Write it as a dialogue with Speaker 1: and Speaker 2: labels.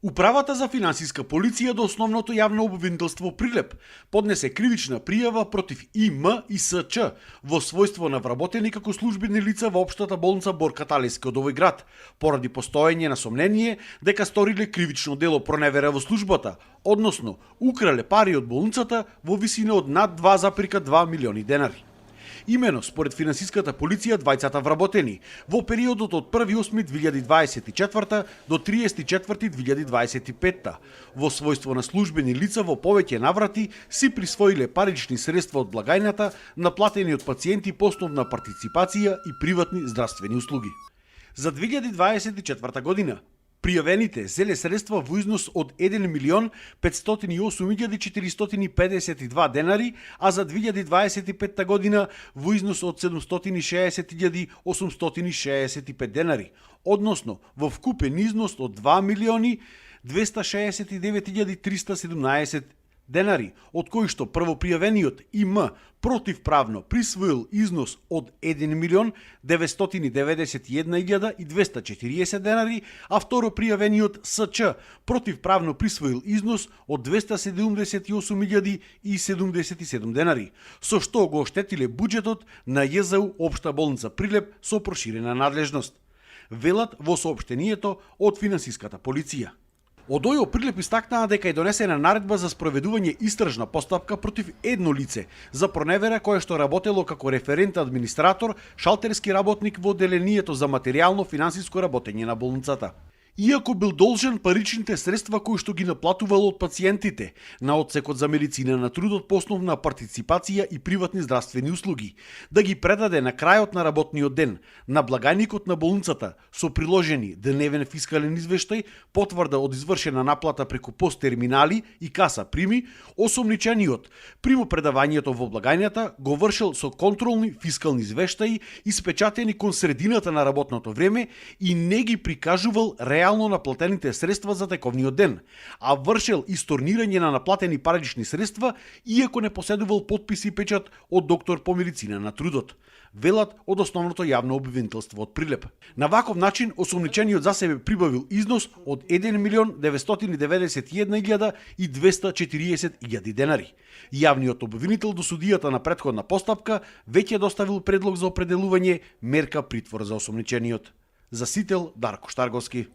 Speaker 1: Управата за финансиска полиција до Основното јавно обвинителство Прилеп поднесе кривична пријава против ИМ и СЧ во својство на вработени како службени лица во општата болница Борка Талевски од овој град, поради постоење на сомнение дека сториле кривично дело проневера во службата, односно украле пари од болницата во висина од над 2,2 милиони денари. Имено, според финансиската полиција, двајцата вработени во периодот од 1.8.2024 до 30.4.2025 во својство на службени лица во повеќе наврати си присвоиле парични средства од благајната наплатени од пациенти по основна партиципација и приватни здравствени услуги. За 2024 година пријавените зеле средства во износ од 1.508.452 денари, а за 2025 година во износ од 760.865 денари, односно во вкупен износ од 2.269.317 денари, од кои што првопријавениот ИМ противправно присвоил износ од 1.991.240 денари, а второпријавениот СЧ противправно присвоил износ од 278.077 денари, со што го оштетиле буџетот на ЈЗУ Општа болница Прилеп со проширена надлежност, велат во соопштението од финансиската полиција. Од ОЈО Прилеп истакнаа дека е донесена наредба за спроведување истражна постапка против едно лице за проневера кое што работело како референт администратор, шалтерски работник во одделението за материјално финансиско работење на болницата. Иако бил должен паричните средства кои што ги наплатувал од пациентите на одсекот за медицина на трудот по основна партиципација и приватни здравствени услуги, да ги предаде на крајот на работниот ден на благајникот на болницата со приложени дневен фискален извештај, потврда од извршена наплата преку посттерминали и каса прими, осомничениот примопредавањето во благајната го вршил со контролни фискални извештаи испечатени кон средината на работното време и не ги прикажувал реално наплатените средства за тековниот ден, а вршел исторнирање на наплатени парични средства, иако не поседувал подпис и печат од доктор по медицина на трудот, велат од Основното јавно обвинителство од Прилеп. На ваков начин осомничениот за себе прибавил износ од 1.991.240 денари. Јавниот обвинител до судијата на претходна постапка веќе доставил предлог за определување мерка притвор за осомничениот. За Сител Дарко Штарговски.